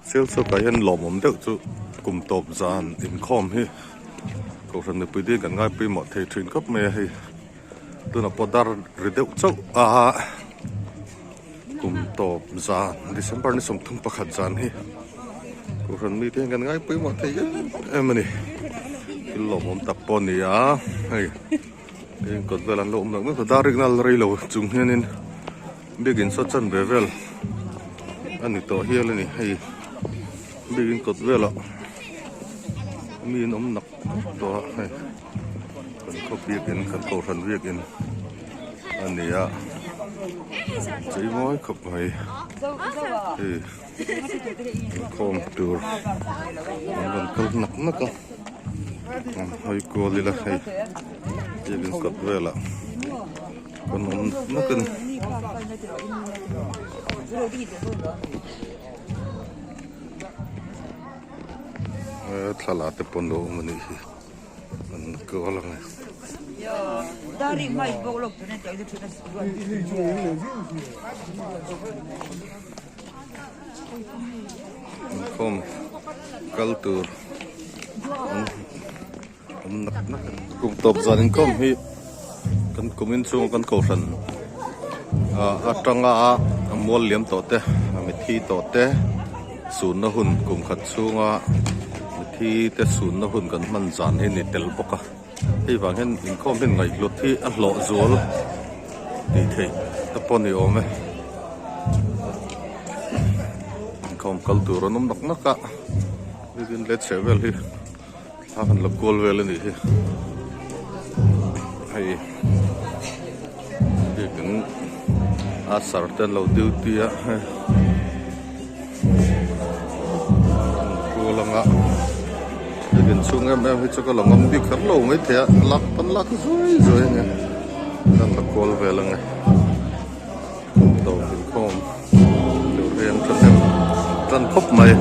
Sialchhuakah hian lawmawm deuh chu kum tawp zan inkhawm hi Kohhran mipui te hian kan ngai pawimawh thei thin khawp mai a hei tunah pawh dar ri deuh chauh a kum tawp zan December ni 31 zan hi Kohhran mite hian kan ngai pawimawh thei em em a ni thil lawmawm tak pawh a ni a hei heng kawt vel an lo awm loh mek a dar rik nal rei lo chung hianin biakin saw chan ve vel a ni tawh hial a ni hei biakin kawt velah mi an awm nak nak tawh a hei kan khaw biakin kan kohhran biakin a ni a chei mawi khawp mai hei inkhawm tur an rawn kal nak nak a an hawi kual ila hei biakin kawt velah kan awm nak nak a ni. Thla te pawn lo awm a nih hi an kual ang e. Inkhawm kal tur an awm nak nak a. Kum tawp zan inkhawm hi kan kum in chhunga kan kohhran atanga a mual liam tawh te a mithi tawh te sunna hun kum khat chhunga mithi te sunna hun kan hman zan hi ni tel bawk a. Hei vang hian inkhawm hian ngaihhlut hi a hlawh zual tih theih te pawh a ni awm e. Inkhawm kal tur an awm nak nak a, biakin let chheh vel hi thla han la kual vel a nih hi. Hei biakin a sar te an lo duty a hei. Kual anga biakin chhung em em hi chu ka la ngam bik kher lo mai thei a lak pawn lak zuai zuai a nia kan la kual vel ang e dawr inkhawm tur hi an thahnem tan khawp mai.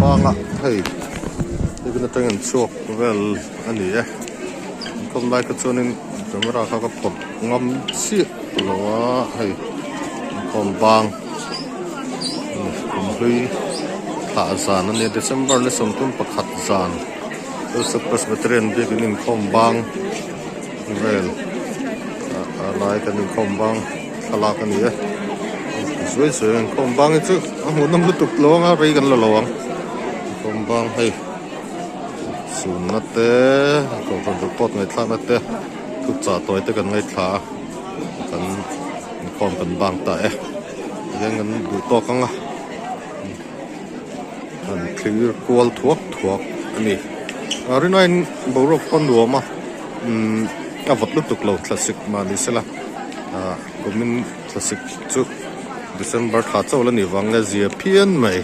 Banga hei biakin atangin an chhuak vel a ni e inkhawm lai kha chuanin camera kha ka phawrh ngam chiah lo a hei inkhawm bang kum hlui thlah zan a nia December ni 31 zan Joseph Presbyterian biakin inkhawm bang vel a lai kan inkhawm bang thlalak a ni e zuai zuai a inkhawm bang hi chu a hmuhnawm lutuk lo ang a rei kan la lo ang inkhawm bang hei sunna te kohhran report ngaihthlakna te thuchah tawi te kan ngaithla a kan inkhawm kan bang ta e tihian kan duh tawk ang a han thlir kual thuak thuak a ni a rinaiin boruak pawh a nuam a umm a vawt lutuk lo thlasik mah ni sela ah kumin thlasik chu December thla chauh la nih vang nge zia phian mai.